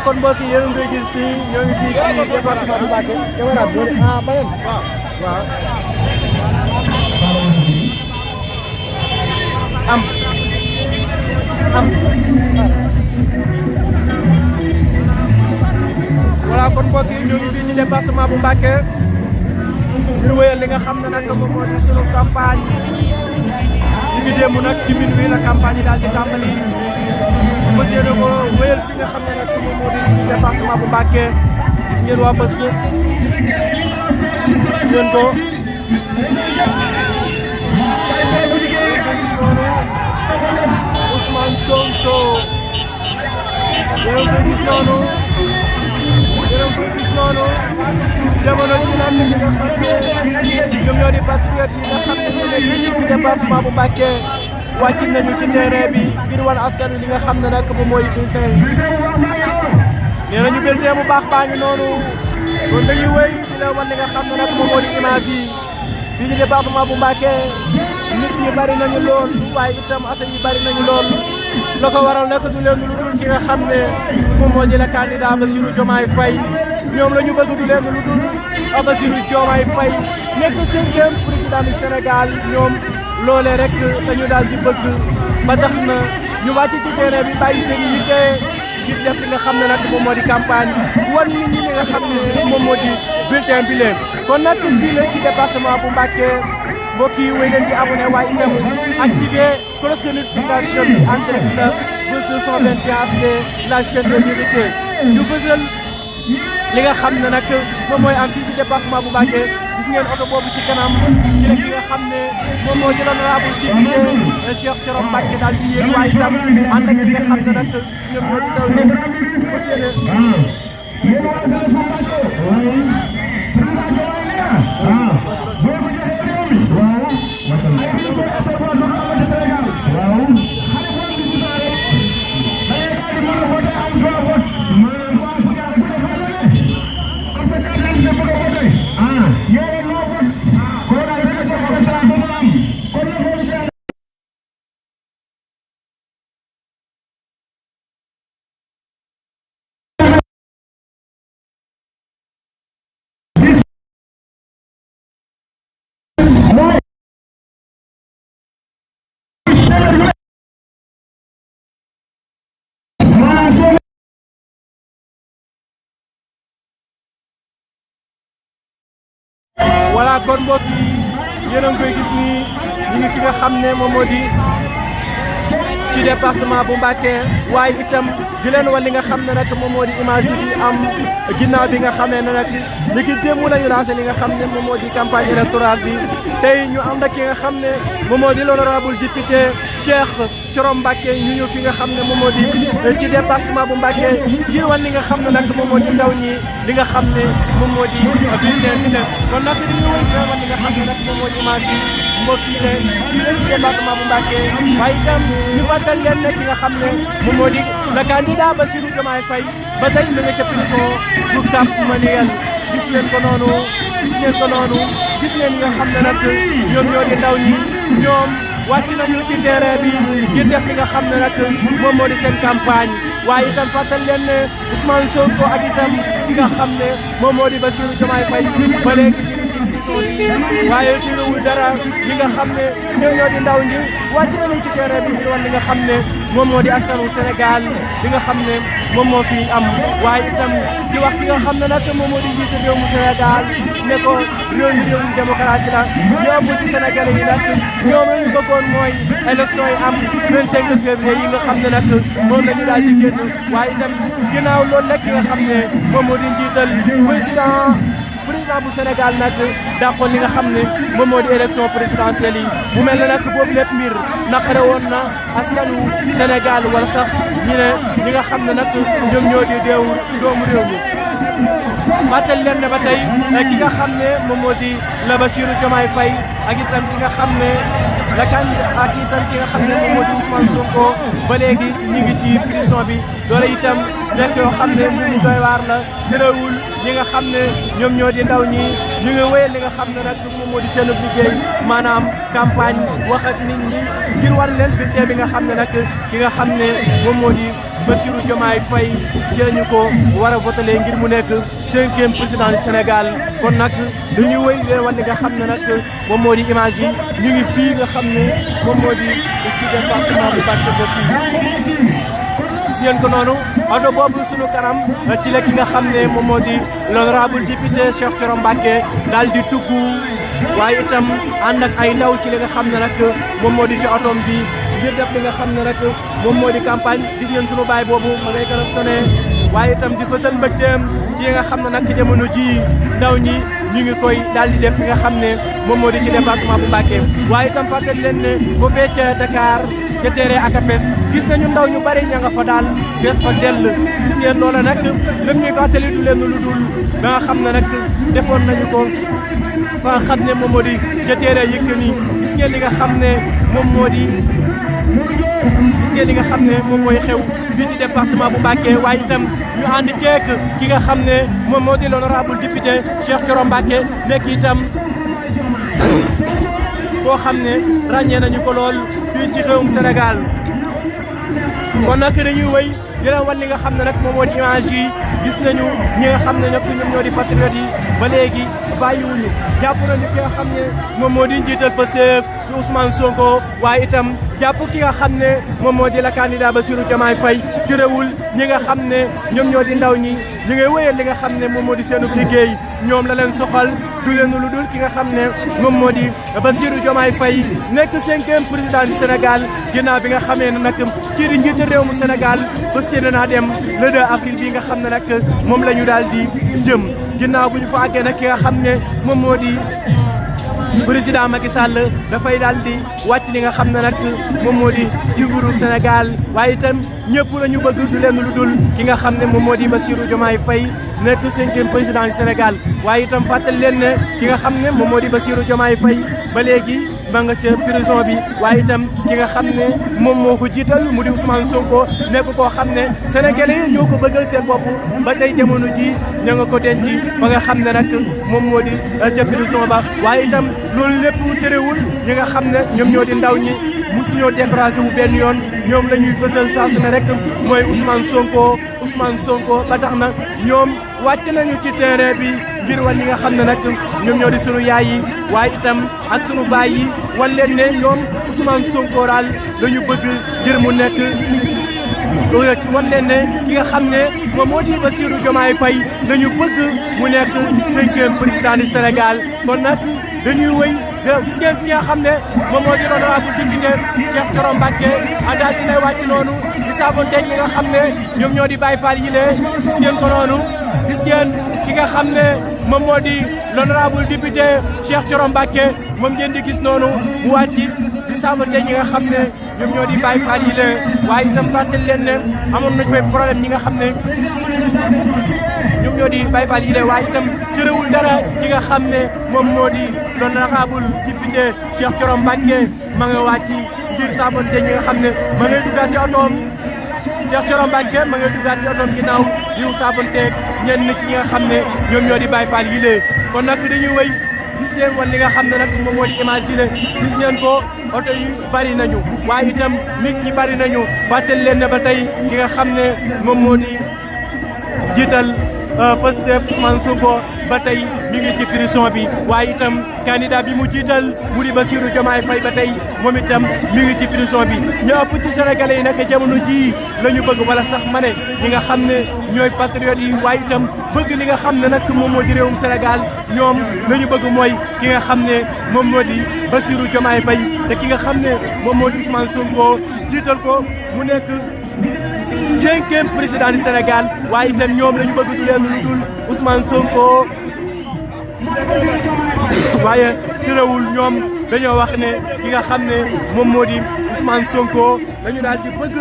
kon mbokk yi yéen a ngi gis fii ñoo ngi fii ci département bu Mbacké bayen waaw voilà kon mbokk yi ñoo ngi fii ci département bu Mbacké ngir wéyal li nga xam ne nag moom moo di sunu campagne ñu ngi démb nag ci min wi la campagne yi daal di tàmbali fas yéene ko wéyal fi nga xam ne nag moom moo di département bu Mbacké gis ngeen waa bés bi gis ngeen ko gis noonu Ousmane Sonko yéen koy gis noonu jamono ji nag ñi nga xam ne ñoom ñoo di patriote yi nga xam ne ñu nekk fii ci département bu Mbacké wàcc nañu ci terrain bi ngir wan askan wi li nga xam ne nag moom mooy bulletin nee nañu bulletin bu baax baa ngi noonu kon dañuy wéy di la wan li nga xam ne nag moom moo di image yi fii ci département bu Mbacké nit ñi bari nañu lool waaye itam oto yi bari nañu lool la ko waral nag du leen lu dul ki nga xam ne moom moo di la candidat Bassirou Diomaye Faye ñoom la ñu bëgg du leen lu dul Bassirou Diomaye Faye nekk 5e président du Sénégal ñoom loolee rek dañu daal di bëgg ba tax na ñu wàcc ci terrain bi bàyyi seen yitte ngir def li nga xam ne nag moom moo di campagne wan nit ñi li nga xam ne moom moo di bulletin bi leen kon nag fii la ci département bu Mbacké mbokk yi wéy leen di abonné waaye itam activé cloche de notification bi en direct la bés 221 HD la chaîne de vérité ñu fësal li nga xam ne nag moom mooy am fii ci département bu Mbacké gis ngeen oto boobu ci kanam ci la ki nga xam ne moom moo jël honorable député Cheikh Thioro Mbacké daal ci yéen waaye itam ànd ak ñi nga xam ne nag ñoom ñoo di daw ni fas yéene voilà kon mbokk yi yéen a ngi koy gis nii ñu ngi fi nga xam ne moom moo di ci département bu Mbacké waaye itam di leen wan li nga xam ne nag moom moo di image yi am ginnaaw bi nga xamee ne nag li ki démb lañu lancé li nga xam ne moom moo di campagne électorale bi tey ñu ànd ak ki nga xam ne moom moo di l'honorable député Cheikh Thioro Mbacké ñu ñëw fi nga xam ne moom moo di ci département bu Mbacké ngir wan li nga xam ne nag moom moo di ndaw ñi li nga xam ne moom moo di bulletin bi nag kon nag dañu wéy di wan li nga xam ne nag moom moo di image yi mbokk yi ne fii la ci département bu Mbacké waaye itam ñu fàttal leen ne ki nga xam ne moom moo di le candidat Bassirou Diomaye Faye ba tey mu ngi ca prison bu Cap Manuel gis ngeen ko noonu gis ngeen nga xam ne nag ñoom ñoo di ndaw ñi ñoom wàcc nañu ci terrain bi ngir def li nga xam ne nag moom moo di seen campagne waaye itam fàttal leen ne Ousmane Sonko ak itam ki nga xam ne moom moo di Bassirou Diomaye Faye ba léegi ñu ngi ci prison bi waaye tërawul dara li nga xam ne ñoom ñoo di ndaw ñi wàcc nañu ci terrain bi ngir wan li nga xam ne moom moo di askanu Sénégal li nga xam ne moom moo fi am waaye itam di wax ki nga xam ne nag moom moo di njiitu réew mu Sénégal ne ko réew mi réew mi démocratie la ñu ëpp ci Sénégalais yi nag ñoom la ñu bëggoon mooy élection yi am 25 février yi nga xam ne nag moom la ñu daal di génn waaye itam ginnaaw loolu lekk nga xam ne moom moo di njiital président bu Sénégal nag dàqoon li nga xam ne moom moo di élection présidentielle yi mu mel ne nag boobu lépp mbir naqare woon na askanu Sénégal wala sax ñi ne ñi nga xam ne nag ñoom ñoo di doomu réew mi fàttali leen ne ba tey ki nga xam ne moom moo di la Bassirou Diomaye Faye ak itam ki nga xam ne la kan ak itam ki nga xam ne moom moo di Ousmane Sonko ba léegi ñu ngi ci prison bi doole itam nekk yoo xam ne mbir mu doy waar la terewul ñi nga xam ne ñoom ñoo di ndaw ñi ñu ngi wéyal li nga xam ne nag moom moo di seen liggéey maanaam campagne wax ak nit ñi ngir war leen bulletin bi nga xam ne nag ki nga xam ne moom moo di Bassirou Diomaye Faye ci lañu ko war a votelé ngir mu nekk 5e président du Sénégal kon nag dañuy wéy leen wan li nga xam ne nag moom moo di image yi ñu ngi fii nga xam ne moom moo di ci département bu Mbacké ba fii gis ngeen ko noonu oto boobu sunu kanam ci la ki nga xam ne moom moo di l'honorable député Cheikh Thioro Mbacké daal di tugg waaye itam ànd ak ay ndaw ci li nga xam ne nag moom moo di ci otom bi ngir def li nga xam ne rek moom moo di campagne gis ngeen sunu baay boobu ma ngay klaxonné waaye itam di fësal mbëgteem ci nga xam ne nag jamono ji ndaw ñi ñu ngi koy daal di def li nga xam ne moom moo di ci département bu Mbacké waaye itam fàttali leen ne foofee ca Dakar ca terrain ACAPES gis nañu ndaw ñu bari ña nga fa daal fees fa dell gis ngeen loola nag lépp ñuy fàttali du leen lu dul ba nga xam ne nag defoon nañu ko fa nga xam ne moom moo di ca terrain Yékini gis ngeen li nga xam ne moom moo di gis ngeen li nga xam ne moom mooy xew fii ci département bu Mbacké waaye itam ñu ànd ceek ki nga xam ne moom moo di l'honorable député Cheikh Thioro Mbacké nekk itam koo xam ne ràññee nañu ko lool fii ci réewum Sénégal kon nag dañuy wéy di leen wan li nga xam ne nag moom moo di image yi gis nañu ñi nga xam ne nag ñoom ñoo di patriotes yi ba léegi bàyyiwuñu jàpp nañu ki nga xam ne moom moo di njiital Pastef di Ousmane Sonko waaye itam jàpp ki nga xam ne moom moo di la candidat Bassirou Diomaye Faye ci réewul ñi nga xam ne ñoom ñoo di ndaw ñi ñu ngay wéyal li nga xam ne moom moo di seenu liggéey ñoom la leen soxal du leen lu dul ki nga xam ne moom moo di Bassirou Diomaye Faye nekk 5e président du Sénégal ginnaaw bi nga xamee ne nag kii di njiitu réew mu Sénégal fas yéene naa dem le 2 avril bi nga xam ne nag moom la ñu daal di jëm ginnaaw bu ñu fa àggee nag ki nga xam ne moom moo di président Macky Sall dafay daal di wàcc li nga xam ne nag moom moo di ci nguuru Sénégal waaye itam ñëpp la ñu bëgg du leen lu dul ki nga xam ne moom moo di Bassirou Diomaye Faye nekk 5e président du Sénégal waaye itam fàttali leen ne ki nga xam ne moom moo di Bassirou Diomaye Faye ba léegi ma nga ca prison bi waaye itam ki nga xam ne moom moo ko jiital mu di Ousmane Sonko nekk koo xam ne sénégalais yi ñoo ko bëggal seen bopp ba tey jamono ji ña nga ko denc ba nga xam ne nag moom moo di ca prison ba waaye itam loolu lépp terewul ñi nga xam ne ñoom ñoo di ndaw ñi musuñoo découragé wu benn yoon ñoom la ñuy fësal saa su ne rek mooy Ousmane Sonko ba tax na ñoom wàcc nañu ci terrain bi ngir wan ñi nga xam ne nag ñoom ñoo di sunu yaay yi waaye itam ak sunu baay yi wan leen ne ñoom Ousmane Sonko daal la ñu bëgg ngir mu nekk wan leen ne ki nga xam ne moom moo di Bassirou Diomaye Faye la ñu bëgg mu nekk 5e président du Sénégal kon nag dañuy wëy gis ngeen ki nga xam ne moom moo di l'honorable député Cheikh Thioro Mbacké daal di lay wàcc noonu di saafonteeg ñi nga xam ne ñoom ñoo di Baye Fall yi lee gis ngeen ko noonu gis ngeen ki nga xam ne moom moo di l'honorable député Cheikh Thioro Mbacké moom ngeen di gis noonu mu wàcc di saafonteeg ñi nga xam ne ñoom ñoo di Baye Fall yi lee waaye itam fàttali leen ne amoon nañu fay problème ñi nga xam ne ñoom ñoo di Baye Fall yi lee waaye itam terewul dara ki nga xam ne moom moo di l'honorable député Cheikh Thioro Mbacké ma nga wàcc ngir saafonte ñi nga xam ne ma ngay duggaat ci otoom Cheikh Thioro Mbacké ma ngay duggaat ci otoom ginnaaw yi mu saafonteeg ñenn ci ñi nga xam ne ñoom ñoo di Baye Fall yi lee kon nag dañuy wëy gis ngeen wan li nga xam ne nag moom moo di image yi lee gis ngeen ko oto yi bari nañu waaye itam nit ñi bari nañu fàttali leen ne ba tey ki nga xam ne moom moo di jiital Pastef Ousmane Sonko ba tey mi ngi ci prison bi waaye itam candidat bi mu jiital mu di Bassirou Diomaye Faye ba tey moom itam mi ngi ci prison bi ñu ëpp ci sénégalais yi nag jamono jii la ñu bëgg wala sax ma ne ñi nga xam ne ñooy patriotes yi waaye itam bëgg li nga xam ne nag moom moo di réewum Sénégal ñoom la ñu bëgg mooy ki nga xam ne moom moo di Bassirou Diomaye Faye te ki nga xam ne moom moo di Ousmane Sonko jiital ko mu nekk 5e président du Sénégal waaye itam ñoom la ñu bëgg du leen lu dul Ousmane Sonko waaye terewul ñoom dañoo wax ne ki nga xam ne moom moo di Ousmane Sonko dañu daal di bëgg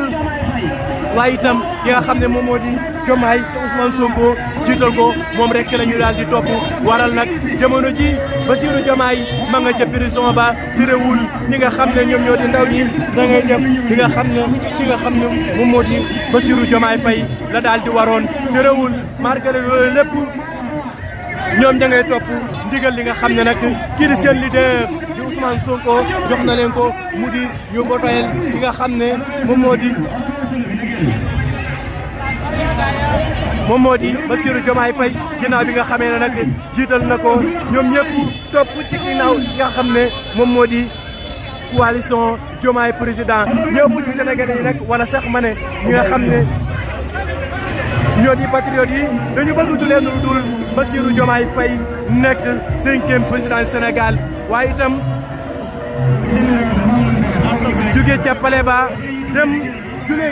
waaye itam ki nga xam ne moom moo di Diomaye te Ousmane Sonko jiital ko moom rek la ñu daal di topp waral nag jamono ji Bassirou Diomaye ma nga ca prison ba terewul ñi nga xam ne ñoom ñoo di ndaw ñi da ngay def li nga xam ne ki nga xam ne moom moo di Bassirou Diomaye Faye la daal di waroon terewul malgré loolu lépp ñoom da ngay topp ndigal li nga xam ne nag kii di seen leader di Ousmane Sonko jox na leen ko mu di ñu votoyel ki nga xam ne moom moo di Bassirou Diomaye Faye ginnaaw bi nga xamee ne nag jiital na ko ñoom ñëpp topp ci ginnaaw yi nga xam ne moom moo di coalition Diomaye président ñëpp ci Sénégalais yi nag wala sax ma ne ñi nga xam ne ñoo di patriotes yi dañu bëgg du leen lu dul Bassirou Diomaye Faye nekk 5e président Sénégal waaye itam jóge ca Palais ba dem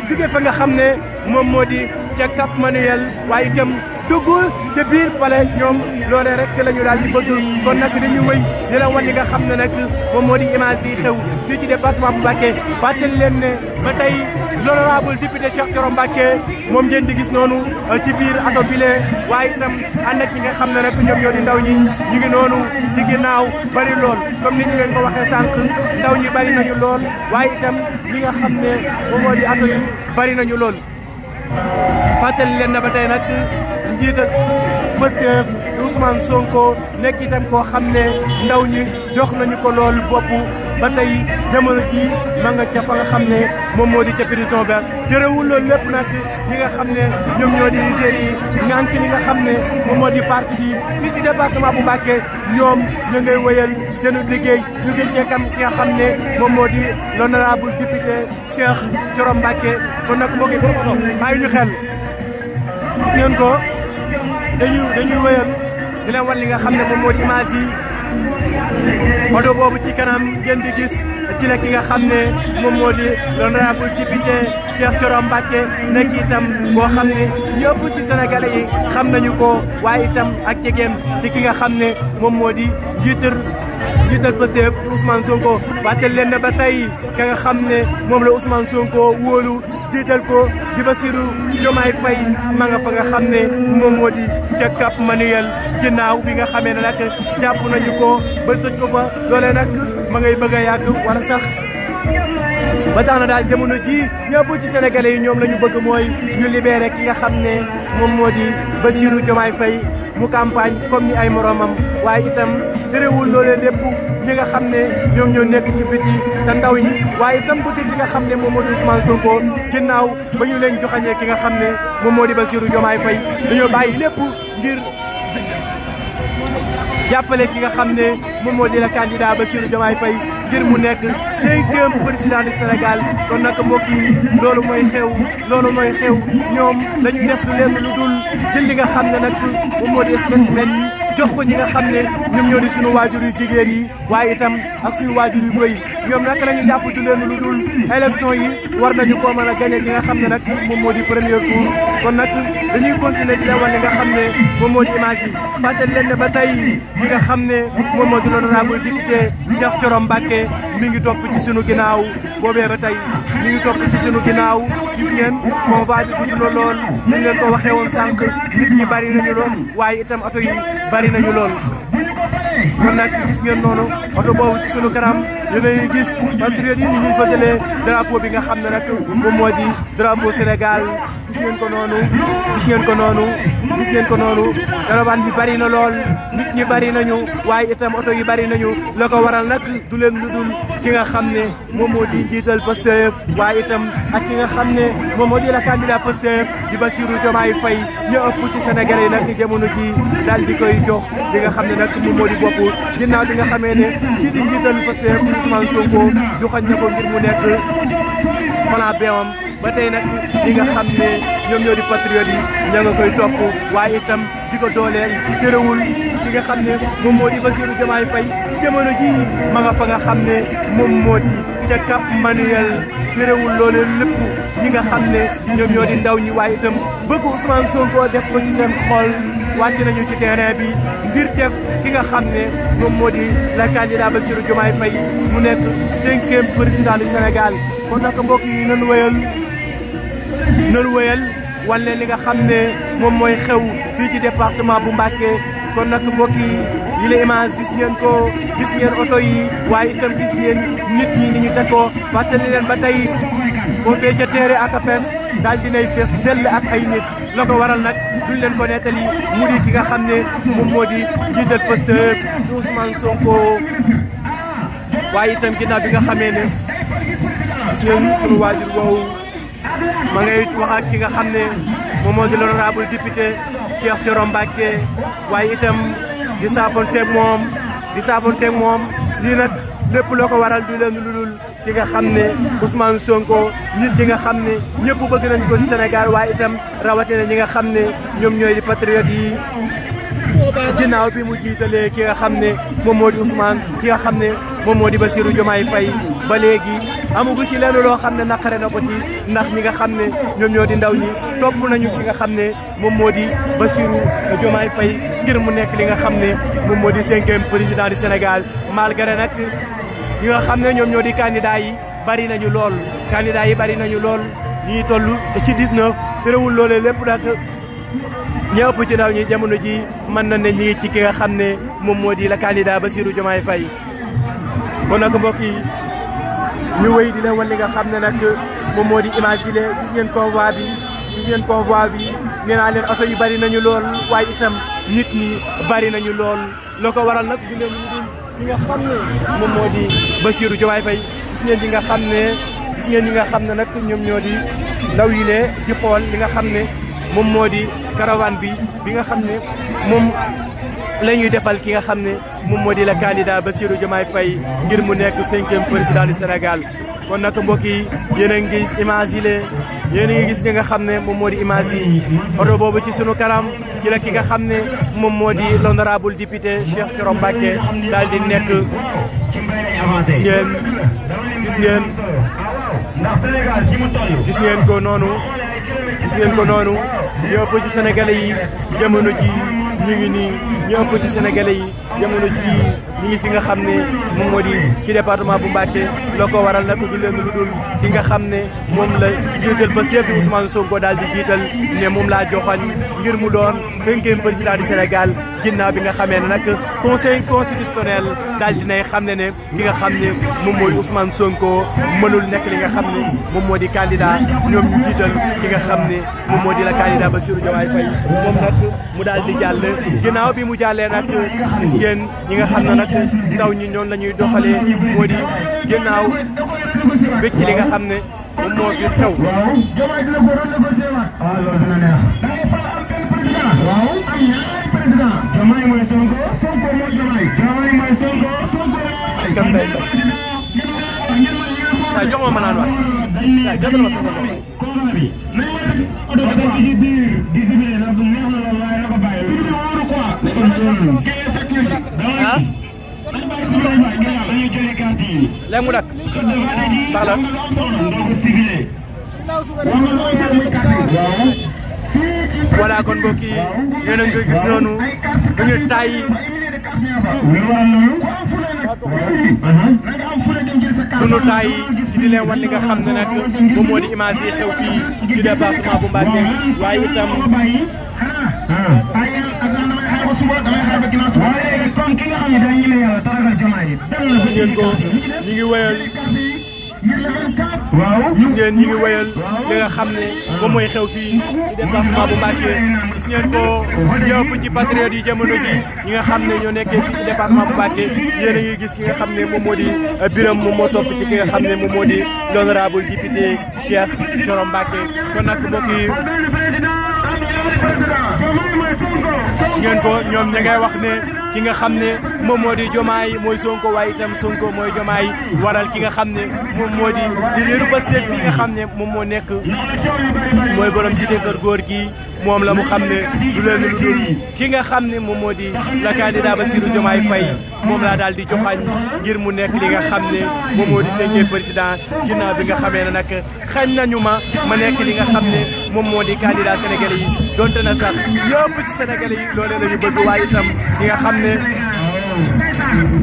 jóge fa nga xam ne moom moo di ca Cap Manuel waaye itam dugg ca biir palais ñoom loolee rek la ñu daal di bëgg kon nag dañuy wëy di la wan li nga xam ne nag moom moo di image yi xew fii ci département bu Mbacké fàttali leen ne ba tey l'honorable député Cheikh Thioro Mbacké moom ngeen di gis noonu ci biir ato bile waaye itam ànd ak ñi nga xam ne nag ñoom ñoo di ndaw ñi ñu ngi noonu ci ginnaaw bari lool comme ni ñu leen ko waxee sànq ndaw ñi bari nañu lool waaye itam ñi nga xam ne moom moo di ato yi bari nañu lool fàttali leen na ba tey nag njiital Pastef Ousmane Sonko nekk itam koo xam ne ndaw ñi jox nañu ko lool bopp ba tey jamono ji ma nga ca fa nga xam ne moom moo di ca prison ba terewul loolu lépp nag ñi nga xam ne ñoom ñoo di leader yi ngànk li nga xam ne moom moo di parti bi fii ci département bu Mbacké ñoom ñu ngay wëyal seen liggéey ñu gën cee kam ki nga xam ne moom moo di l'honorable député Cheikh Thioro Mbacké kon nag mbokk yi bàyyi ñu xel gis ngeen ko dañuy wëyal di leen wan li nga xam ne moom moo di image yi oto boobu ci kanam ngeen di gis ci la ki nga xam ne moom moo di l'honorable député Cheikh Thioro Mbacké nekk itam boo xam ne ñëpp ci sénégalais yi xam nañu ko waaye itam ak jegeem ci ki nga xam ne moom moo di njiital Pastef di Ousmane Sonko fàttali leen ne ba tey ka nga xam ne moom la Ousmane Sonko wóolu jiital ko di Bassirou Diomaye Faye ma nga fa nga xam ne moom moo di ca Cap Manuel ginnaaw bi nga xamee ne nag jàpp nañu ko ba tëj ko fa loolee nag ma ngay bëgg a yàgg wala sax ba tax na daal jamono ji ñëpp ci sénégalais yi ñoom la ñu bëgg mooy ñu libéré ki nga xam ne moom moo di Bassirou Diomaye Faye mu campagne comme ni ay moromam waaye itam terewul loolee lépp ñi nga xam ne ñoom ñoo nekk ci biti te ndaw ñi waaye itam bëgg ki nga xam ne moom moo di Ousmane Sonko ginnaaw ba ñu leen joxañee ki nga xam ne moom moo di Bassirou Diomaye Faye dañoo bàyyi lépp ngir jàppale ki nga xam ne moom moo di la candidat Bassirou Diomaye Faye ngir mu nekk 5e président du Sénégal kon nag mbokk yi loolu mooy xew ñoom dañuy def du leen lu dul jël li nga xam ne nag moom moo di spécimen yi jox ko ñi nga xam ne ñoom ñoo di suñu waajur yu jigéen yi waaye itam ak suñu waajur yu góor yi ñoom nag la ñu jàpp du leen lu dul élection yi war nañu koo mën a gagné ki nga xam ne nag moom moo di premier tour kon nag dañuy continuer di leen wan li nga xam ne moom moo di image yi fàttali leen ne ba tey ñi nga xam ne moom moo di l'honorable député Cheikh Thioro Mbacké mi ngi topp ci sunu ginnaaw boobee ba tey mi ngi topp ci sunu ginnaaw gis ngeen convoi bi gudd na lool ñu leen ko waxee woon sànq nit ñi bari nañu lool waaye itam oto yi bari nañu lool kon nag gis ngeen noonu oto boobu ci sunu kanam yéen a gis patriotes yi ni ñuy fësalee drapeau bi nga xam ne nag moom moo di drapeau Sénégal gis ngeen ko noonu caravane bi bari na lool nit ñi bari nañu waaye itam oto yi bari nañu la ko waral nag du leen lu dul ki nga xam ne moom moo di njiital Pastef waaye itam ak ki nga xam ne moom moo di la candidat Pastef di Bassirou Diomaye Faye ñu ëpp ci Sénégal yi nag jamono ji daal di koy jox li nga xam ne nag moom moo di bopp ginnaaw bi nga xamee ne kii di njiital Pastef Ousmane Sonko joxañ na ko ngir mu nekk plan beewam ba tey nag li nga xam ne ñoom ñoo di patriotes yi ña nga koy topp waaye itam di ko dooleel terewul ki nga xam ne moom moo di Bassirou Diomaye Faye jamono ji ma nga fa nga xam ne moom moo di ca Cap Manuel terewul loolee lépp ñi nga xam ne ñoom ñoo di ndaw ñi waaye itam bëgg Ousmane Sonko def ko ci seen xol wàcc nañu ci terrain bi ngir def ki nga xam ne moom moo di la candidat Bassirou Diomaye Faye mu nekk 5e président du Sénégal kon nag mbokk yi nañu wéyal nanu wéyal wan leen li nga xam ne moom mooy xew fii ci département bu Mbacké kon nag mbokk yi la image gis ngeen ko gis ngeen oto yi waaye itam gis ngeen nit ñi ni ñu teg ko fàttali leen ba tey boo fee ca teere ak apes daal dinay fees dell ak ay nit la ko waral nag duñ leen ko nettali mu di ki nga xam ne moom moo di jiital Pastef Ousmane Sonko waaye itam ginnaaw bi nga xamee ne gis ngeen sunu waajur woowu ma ngay wax ak ki nga xam ne moom moo di l'honorable député Cheikh Thioro Mbacké waaye itam di saafonteeg moom lii nag lépp loo ko waral du leen lu dul ki nga xam ne Ousmane Sonko nit ñi nga xam ne ñëpp bëgg nañu ko ci Sénégal waaye itam rawatina ñi nga xam ne ñoom ñooy di patriote yi ginnaaw bi mu jiitalee ki nga xam ne moom moo di Ousmane ki nga xam ne moom moo di Bassirou Diomaye Faye ba léegi amugu ci lenn loo xam ne naqare na ko ci ndax ñi nga xam ne ñoom ñoo di ndaw ñi topp nañu ki nga xam ne moom moo di Bassirou Diomaye Faye ngir mu nekk li nga xam ne moom moo di 5e président du Sénégal malgré nag ñi nga xam ne ñoom ñoo di candidat yi bari nañu lool ñi toll te ci 19 terewul loolee lépp nag ñi ëpp ci ndaw ñi jamono ji mën na ne ñi ngi ci ki nga xam ne moom moo di la candidat Bassirou Diomaye Faye kon nag mbokk yi ñu wéy di leen wan li nga xam ne nag moom moo di imaginer gis ngeen convoi bi nee naa leen oto yi bari nañu lool waaye itam nit ñi bari nañu lool loo ko waral nag du leen ñu dul ñi nga xam ne moom moo di Bassirou Diomaye Faye gis ngeen ñi nga xam ne nag ñoom ñoo di ndaw yi lee di xool li nga xam ne moom moo di caravane bi nga xam ne moom la ñuy defal ki nga xam ne moom moo di la candidat Bassirou Diomaye Faye ngir mu nekk 5e président du Sénégal kon nag mbokk yi yéen a ngi gis image yi yéen a ngi gis li nga xam ne moom moo di image yi oto boobu ci sunu kanam ci la ki nga xam ne moom moo di l'honorable député Cheikh Thioro Mbacké daal di nekk gis ngeen ko noonu ñu ëpp ci sénégalais yi jamono ji ñu ngi nii ñu ëpp ci sénégalais yi jamono ji ñi ngi fi nga xam ne moom moo di ci département bu Mbacké loo ko waral nag du leen lu dul ki nga xam ne moom la jiital Pastef di Ousmane Sonko daal di jiital ne moom laa joxoñ ngir mu doon 5e président du Sénégal ginnaaw bi nga xamee ne nag conseil constitutionnel daal dinay xam ne ki nga xam ne moom moo di Ousmane Sonko mënul nekk li nga xam ne moom moo di candidat ñoom ñu jiital ki nga xam ne moom moo di la candidat Bassirou Diomaye Faye moom nag mu daal di jàll ginnaaw bi mu jàllee nag gis ngeen ñi nga xam ne nag ndaw ñi ñoom la ñuy doxalee moo di ginnaaw bëcc li nga xam ne moom moo fi xew kam day mbay saa jox ma naan waay saa jëndal ma sa ah léegi mu dakk ndax la voilà kon mbokk yi yéen a ngi koy gis noonu dañu tàyyi duñu tàyyi ci di leen wan li nga xam ne nag moom moo di image yi xew fii ci département bu Mbacké waaye itam gis ngeen ko ñi ngi wéyal gis ngeen ñi ngi wéyal li nga xam ne moom mooy xew fii ci département bu Mbacké gis ngeen ko yëpp ci patriote yi jamono ji ñi nga xam ne ñoo nekkee fii ci département bu Mbacké yéen a ngi gis ki nga xam ne moom moo di Birame moom moo topp ci ki nga xam ne moom moo di l'honorable député Cheikh Thioro Mbacké kon nag mbokk yi gis ngeen ko ñoom ñi ngay wax ne ki nga xam ne moom moo di Diomaye mooy Sonko waaye itam Sonko mooy Diomaye waral ki nga xam ne moom moo di leaderu Pastef bi nga xam ne moom moo nekk mooy borom cité kër góor gi moom la mu xam ne du leen lu dul ki nga xam ne moom moo di la candidat Bassirou Diomaye Faye moom laa daal di joxañ ngir mu nekk li nga xam ne moom moo di 5e président ginnaaw bi nga xamee ne nag xañ nañu ma nekk li nga xam ne moom moo di candidat sénégalais yi donte na sax yëpp ci sénégalais yi loolee la ñu bëgg waaye itam li nga xam ne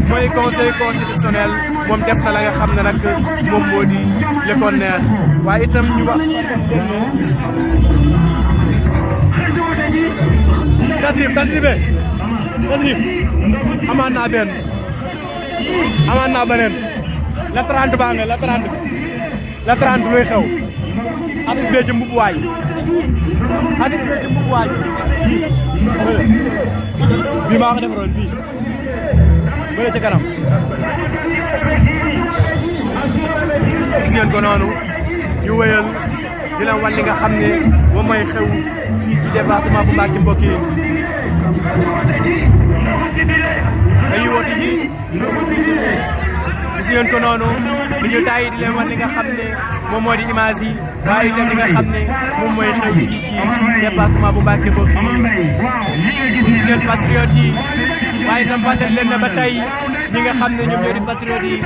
mooy conseil constitutionnel moom def na la nga xam ne nag moom moo di li ko neex waaye itam ñu wax tasrif amaan naa beneen la 30 baa nga la 30 luy xew Aziz bee ci mbubb waay bii maa ko defaroon bii bële ca kanam gis ngeen ko noonu ñu wéyal di leen wan li nga xam ne moom mooy xew fii ci département bu Mbacké mbokk yi dañuy woote ji gis ngeen ko noonu di ñu tàyyi di leen wan li nga xam ne moom moo di image yi waaye itam li nga xam ne moom mooy xew fii ci département bu Mbacké mbokk yi gis ngeen patriote yi waaye itam fàttali leen ne ba tey ñi nga xam ne ñoom ñoo di patriote yi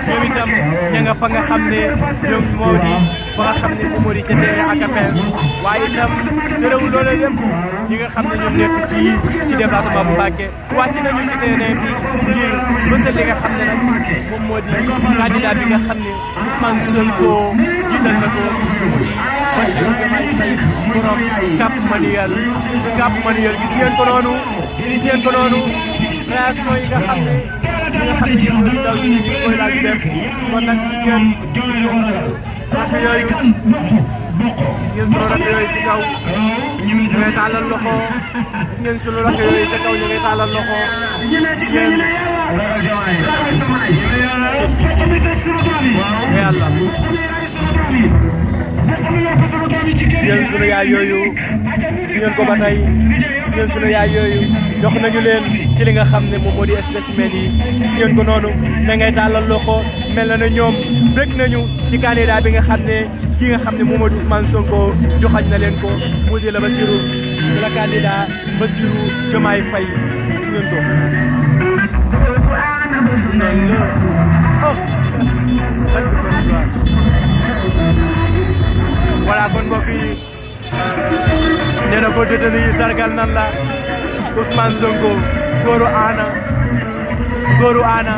ñoom itam ña nga fa nga xam ne ñoom moo di fa nga xam ne moom moo di ca terrain ak APS waaye itam terewul loolee lépp ñi nga xam ne ñoom nekk fii ci département bu Mbacké wàcc nañu ci terrain bi ngir bësal li nga xam ne nag moom moo di candidat bi nga xam ne Ousmane Sonko jiital na ko Bassirou Diomaye Faye borom Cap Manuel gis ngeen ko noonu réaction yi nga xam ne ñoom ñoo di daw ñi ngi koy daal di def kon nag gis ngeen sunu rakk yooyu ci kaw ñu ngay tàllal loxo gis ngeen sunu rakk yooyu ci kaw ñu ngay tàllal loxo gis ngeen yàlla gis ngeen sunu yaay yooyu gis ngeen ko ba tey gis ngeen sunu yaay yooyu jox nañu leen ci li nga xam ne moom moo di spécimen yi gis ngeen ko noonu ña ngay tàllal loxo mel na ne ñoom bég nañu ci candidat bi nga xam ne kii nga xam ne moom moo di Ousmane Sonko joxañ na leen ko mu di la candidat Bassirou Diomaye Faye gis ngeen ko noonu la oh voilà kon mbokk yi nee na ko détenu yi sargal nan la Ousmane Sonko góoru aana